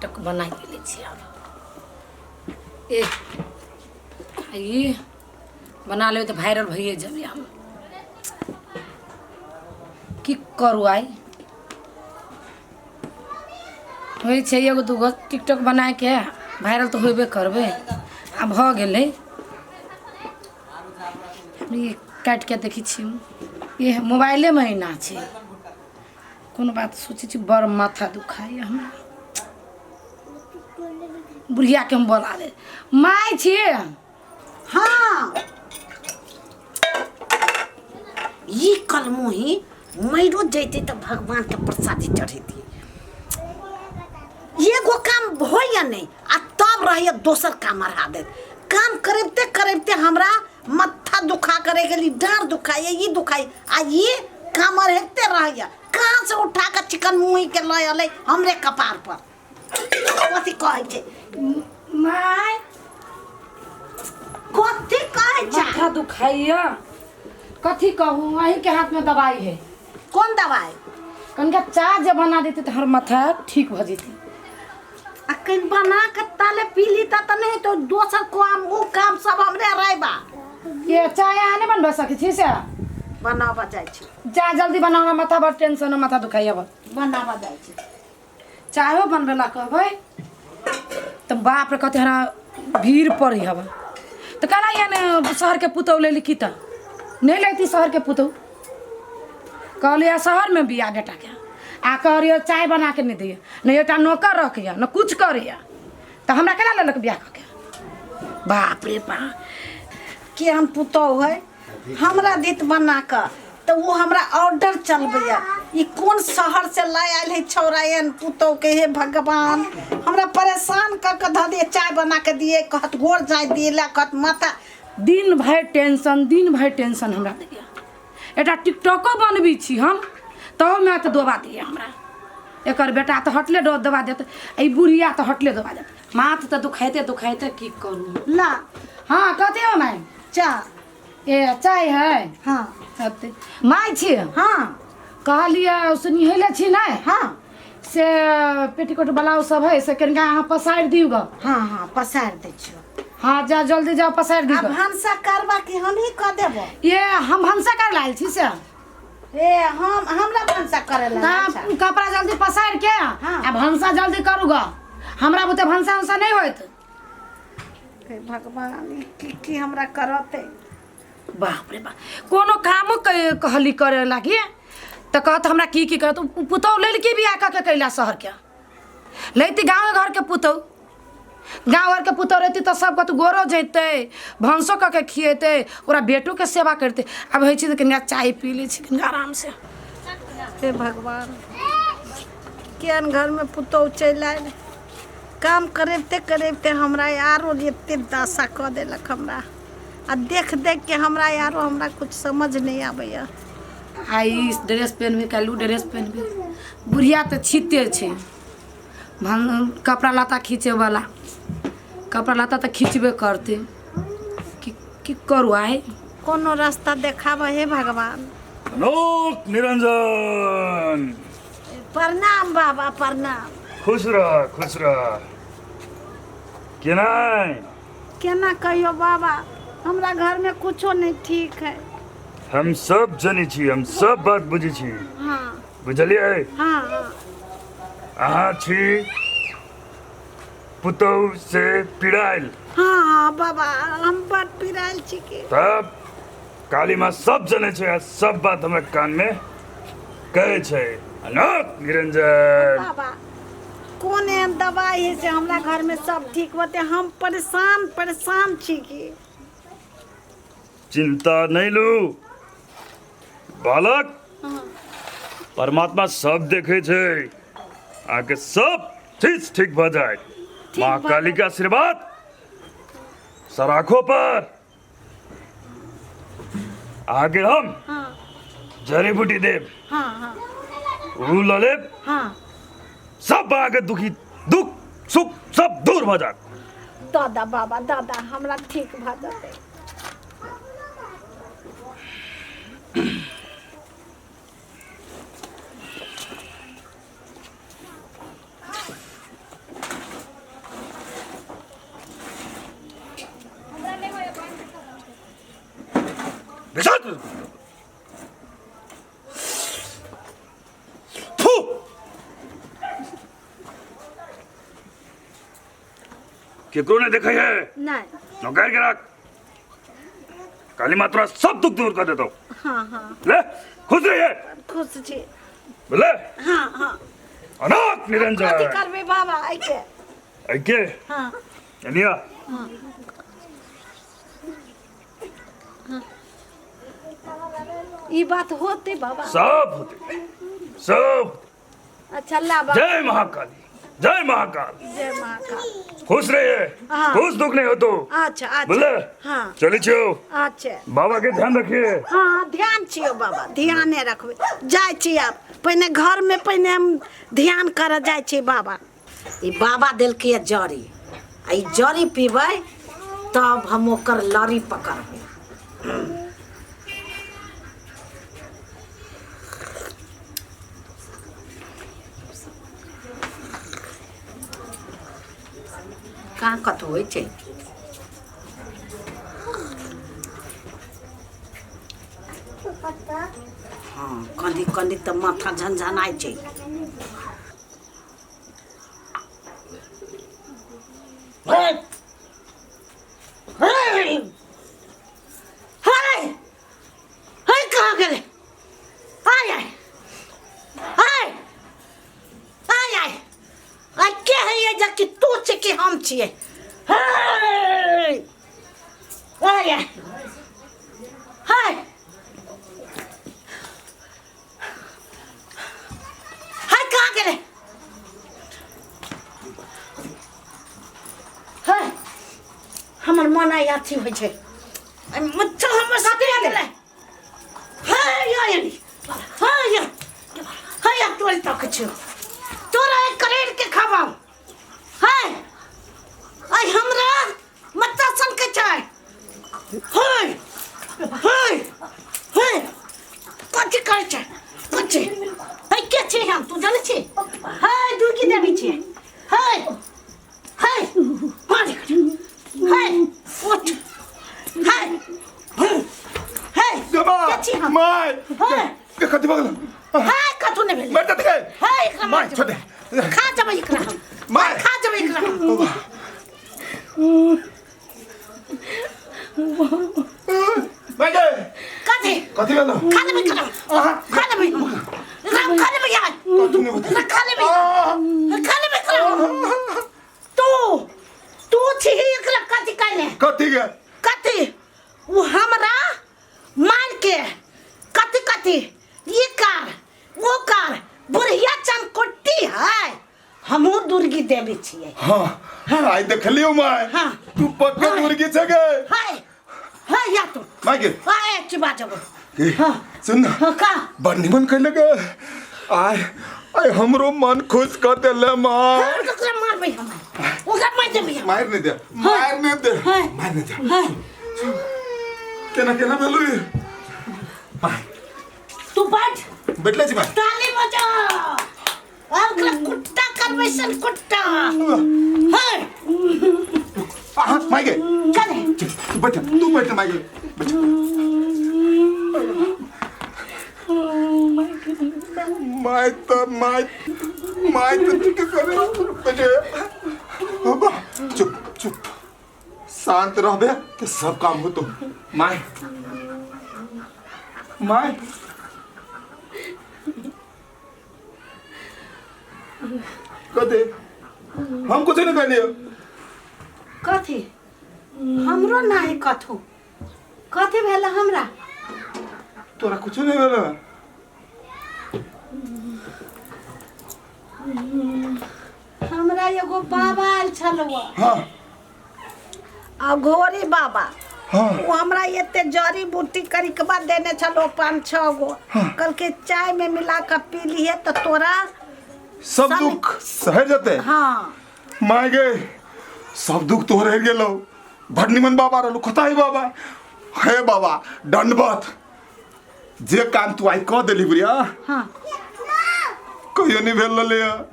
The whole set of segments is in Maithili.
टिकटॉक बना लै छी आब। ए ई बना लेबै तऽ वायरल भइए जेबै हम। की करू, आइ होइ छै एगो दूगो टिकटॉक बनाके वायरल तऽ होबे करबै। आब भऽ गेलै। ई काटिके देखै छियै, इह मोबाइलेमे एना छै। कोनो बात सोचै छी, बड़ माथा दुखाइए हमरा। बुढ़ियाके हम बोला दे माय छियै। हाँ, ई कलमोही मरो जैते तऽ भगवान के प्रसादी चढ़ेती। एगो काम होइया नहीं आ तब रहैया दोसर काम अढ़ा देत। काम करबते करबते हमरा माथा दुखा करे गेली, डाँड़ दुखाइए, ई दुखाइ आ ई काम अढ़ेते रहैया। कहाँ से उठा के चिकन मुँही के लऽ अलै हमरे कपार पर? कथी कहै छै माय? कथी कहै छै? माथा दुखाइया। कथी कहू, अहीं के हाथ में दवाई है। कोन दवाई? कनिका चाय जे बना देते तऽ हमर माथा ठीक भऽ जेतै। आ कहीं बना के ताले पी ली तऽ नहीं तो दोसर काम ओ काम सब हमरे रहबा। ये चाय अहाँ नहि बनबा सकै छी से? बनाबऽ जाइ छी। जा जल्दी बनाओ, हमरा माथा बड़ टेंशन है, माथा दुखाइया बड़। बनाबऽ जाइ छी। चाहो बनबै ला कहबै तऽ बाप रे, कहते हमरा भीड़ पड़ै हवा। तऽ कहला यहाँ ने शहरके पुतहु लेली की तऽ नहि लेती शहरके पुतहु। कहलियै शहरमे बियाह बेटाके आ कहलियै चाय बना के नहि दैया, नहि एकटा नौकर रखैया, नहि कुछ करैया, तऽ हमरा केना लेलक बियाह कऽ के? बाप रे बाप। के हम पुतहु है हमरा दित बना कऽ तऽ ओ हमरा ऑर्डर चलबैया। ई कोन शहर से लाय आयल है छौड़ा एहन पुतहु के? हे भगवान, हमरा परेशान कऽ के धऽ दिए। चाय बना के दिए कहत, गोर जाय दिए ला कहत, माथा दिन भरि टेंशन, दिन भरि टेंशन हमरा दैया। एकटा टिकटॉको बनबै छी हम, तहूमे तऽ दोबा दैया हमरा। एकर बेटा तऽ हटले दबा देत, ई बुढ़िया तऽ हटले दबा देत। माथ तऽ दुखाइते दुखाइते की करू। ला। हाँ, कथी हो माय? चाय। ए चाय है? हाँ। अते माय छी? हाँ। कहलियै से निहेले छी नहि? हाँ। से पेटीकोट ब्लाउज सब है, से कनिका अहाँ पसारि दियौ ग। हाँ हाँ, पसारि दै छियौ। हाँ, जा जल्दी जाओ, पसारि दियौ आ ग। भनसा करबा कि हम ही कऽ देबो? ये हम भनसा कर लायल छी से। ए हम हमरा भनसा करे ला? तऽ कपड़ा जल्दी पसारि के हाँ। आ भनसा जल्दी करू ग, हमरा बुते भनसा उनसा नहि होइत। हे भगवान, ई की की हमरा करते? बाप रे बाप, कोनो कामो कहली करे लागी तऽ कहत हमरा की की करत। उ पुतहु लेलकी बियाह कऽ के कैला शहरके, लैती गाँव घरके पुतहु। गाँव घरके पुतहु रहती तऽ सब कतौ गोरो जैतै, भनसो कऽ के खिएतै, ओकरा बेटोके सेवा करतै। आब होइ छै तऽ कनिका चाय पी लै छी कनिका आरामसँ। हे भगवान, केहन घरमे पुतहु चलि आयल। काम करबिते करबिते हमरा आरो एते दशा कऽ देलक हमरा। आ देख देख के हमरा आरो हमरा कुछ समझ नहि आबैया। आइ ई ड्रेस पेन्हबै, काल्हि उ ड्रेस पेन्हबै। बुढ़िया तऽ छिते छै भन कपड़ा लत्ता खींचैवला, कपड़ा लत्ता तऽ खींचबे करतै। की की करू आइ? कोनो रास्ता देखाबऽ हे भगवान। अनोख निरंजन। प्रणाम बाबा, प्रणाम। खुश रह, खुश रह। केना? केना कहियो बाबा, हमरा घरमे कुछो नहि ठीक है। हम सब जनी छी, हम सब बात बुझै छी। हाँ। बुझलियै? हाँ हाँ। अहाँ छी पुतहु से पीड़ायल। हाँ हाँ बाबा, हम बड़ पीड़ायल छी की। तब काली माँ सब जनै छै आ सब बात हमरा कान में कहै छै। अनोख निरंजन। बाबा, कोन एहन दवाई है से हमरा घर में सब ठीक होते? हम परेशान परेशान छी की। चिंता नहीं लू बालक, परमात्मा सब देखे छै, अहाँके सब चीज ठीक भऽ जाए। माँ भऽ काली के आशीर्वाद सराखो पर। अहाँके हम जड़ी बूटी देब। हाँ हाँ उ लऽ लेब। सब अहाँके दुखी दुख सुख सब दूर भऽ जायत। दादा, बाबा दादा, हमरा ठीक भऽ जेतै। थू केकरो नहीं देखे है नहीं नौकर के रख काली माँ तोरा सब दुख दूर कर देतो हाँ हाँ ले खुश रहिए खुश छी बुझले हाँ हाँ अनाथ कथी निरंजन करबै बाबा आइके ऐके हाँ एनिया ई बात होते बाबा सब होते सब होते। अच्छा ला बाबा जय महाकाली जय महाकाल जय महाकाल खुश रहिए हाँ। खुश दुख नहीं हो तो अच्छा अच्छा बुझले हाँ चली छियो अच्छा बाबा के ध्यान रखिए हाँ ध्यान छियो बाबा ध्याने रखबै जाइ छी आब पहिने घरमे पहिने हम ध्यान करऽ जाइ छी बाबा ई बाबा देलकै जड़ी आ ई जड़ी पीबै तब हम ओकर लड़ी पकड़बै कहाँ कतौ होइ छै हँ कनि कनि तऽ माथा झनझनाइ छै हे हे हे हे कहाँ गेलै आय आय आय आय आय आय के है ये जा कि तू छै कि हम छियै हे आय आय हाय हाय कहाँ गेलै हाय हमर मन आइ अथी होइ छै आइ मच्छर हमर साथे आ गेलै हाय आय हाय हाय तोरी तक छियौ तोरा एक करेड़ के खाबाउ हाय आइ हमरा मच्छर सन के छै हाय हाय हाय कथी करै छै कथी है के छी हम तू जानै छी हाय दुर्गी देवी छी हाय हाय मार हाय उठ हाय हाय के छी हम माय हाय के कथी भऽ गेल हाय कथू नहि भेलै मर जतै हाय एकरा माय मार छोड़ दे खा जेबै एकरा हम माय खा जेबै एकरा हम माय गे कथी कथी भेल खा लेबै एकरा खा लेबै हम एकरा हम खा लेबै यार कथी नहि एकरा खा लेबै खा लेबै एकरा हम। तू तू छिही एकरा कथी कहले कथी गे कथी ओ हमरा मार के कथी कथी ये कर वो कर बुढ़िया चमकोटी है हमहूँ दुर्गी देवी छियै हाँ हाँ आई देखलियो माय हाँ। तू पक्का हाँ। मुर्गी छे गे हाय हाय या तू माय गे हाय चिबा जब के हाँ। सुन ना हाँ का बड़ निमन कैले गे आय आय हमरो मन खुश कर देले माय हाँ, ओकरा मारबै हम ओकरा मारि देबै हम मार नहीं दे मार नहीं दे हाँ। मार नहीं दे हाय केना केना भेलु रे माय तू बैठ बैठले छी माय ताली बजा और ओकरा कुट्टा करबै सन कुट्टा हाय हाँ माय गे चल तू बैठ तू बैठ माय गे बैठ माय तो माय माय तो ठीक करे बैठे बाबा चुप चुप शांत रहबे तो सब काम होतो माय माय कथी हम कुछ नहीं कहलियो कथी हमरो नाही कथू कथी भेल हमरा तोरा कुछ नहीं भेल हमरा एगो बाबा आयल छलौ हाँ अघोरी बाबा हाँ ओ हमरा एते जड़ी बूटी करिकबा देने छलो पाँच छः गो कहलकै चाय में मिला कऽ पी लिए तऽ तोरा सब दुख सहर जते हाँ माय गे सब दुख तोहर हेर गेलो बड़ निमन बाबा रहलू कता है बाबा हे बाबा दंडवत जे काम तू आइ कऽ देली बुढ़िया हाँ कहियो नहीं भेल रहले हँ।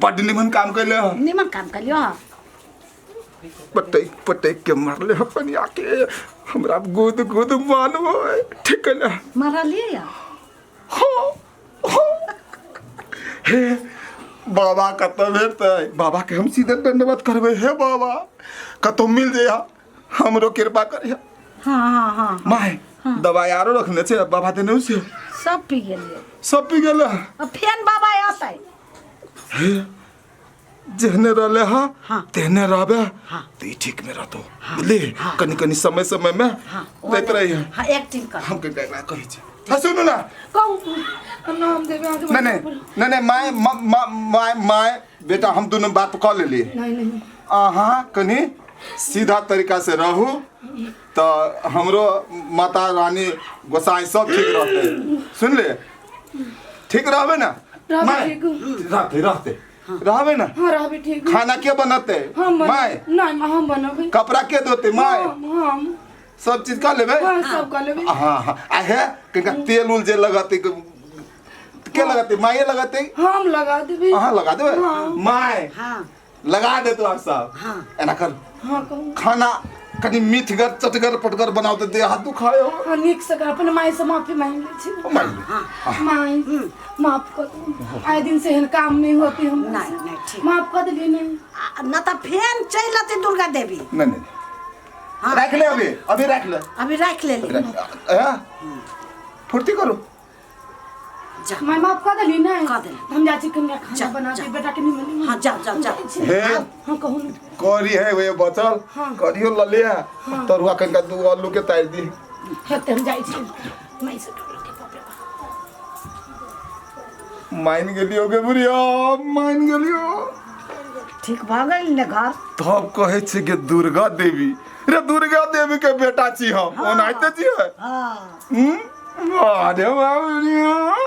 बड्ड निमन काम कैले हँ निमन काम करियो हाँ पटैक पटैक के मारले अपन आके हमरा गुद गुद मानबो ठीक है ना? मारलियै या हाँ, हाँ। हे बाबा कतऽ भेटतै बाबा के हम सीधे दंडवत करबै हे बाबा कतौ मिल जइहा हमरो कृपा करिहा हाँ हाँ हाँ माय दवाई आरो रखने छै बाबा देने से सब पी गेलियै सब पी गेलै आ फेन बाबा अतै हे जेहने रहले हा हाँ। तेहने रहबे हाँ। तो ई ठीक में रहतो बुझली कनी कनी समय समय में हाँ दैत रही हाँ एक्टिंग कर हम कनी एकरा कहै छी हाँ सुनू ना कहू नाम देवे आगे नहीं नहीं नहीं नहीं my my my बेटा हम दोनों बात कऽ लेलिए नहीं नहीं अहाँ कनी सीधा तरीका से रहू तऽ हमरो माता रानी गोसाई सब ठीक रहते सुन ले ठीक रहबे ना रहबे माय, ठीक। रहते रहते रहबे ना हाँ रहबे ठीक। खाना के बनते हम बन माय नहीं हम बनबै। कपड़ा के धोते माय हम सब चीज कर लेबे। हाँ सब कर लेबै। हाँ हाँ आ हे कनिका तेल उल जे लगते के लगते माये लगते हम लगा देबै। अहाँ लगा देबै। हाँ। माय हाँ लगा दे तो आप सब। हाँ। एना कर हाँ कहू खाना कनी मीठगर चटगर पटगर बनाओ तो देह हाथ दुखाए हो। हाँ नीक से कर अपन माय से माफी मांग लै छी। मांग ले। माय माफ कर दू आए दिन से एहन काम नहीं होती हम नहीं, नहीं, ठीक। माफ कर देलियै नहीं। आ, न तऽ फेन चलि अतै दुर्गा देवी। नहीं नहीं हाँ। रख ले अभी अभी रख ले अभी राखि लेली। हाँ फुर्ती करो। जा माय माफ कर देली नहीं कर देली। हम जाइ छी कनिया खाना जा, बना जा। दे बेटा के निमन निमन। हाँ जाओ जाओ जाओ। हे हाँ कहू न। करी है वे बचल हाँ। करियो लले है तरुआ कनिका दू आलू के तार दी। हेतै हम जाइ छी माय से डर के बाप रे बाप। मान गेलियो गे बुढ़िया मान गेलियो। ठीक भऽ गेल ने घर। तब कहै छै कि दुर्गा देवी रे दुर्गा देवी के बेटा छी हम ओनाहिते छी हाँ अरे बाबू।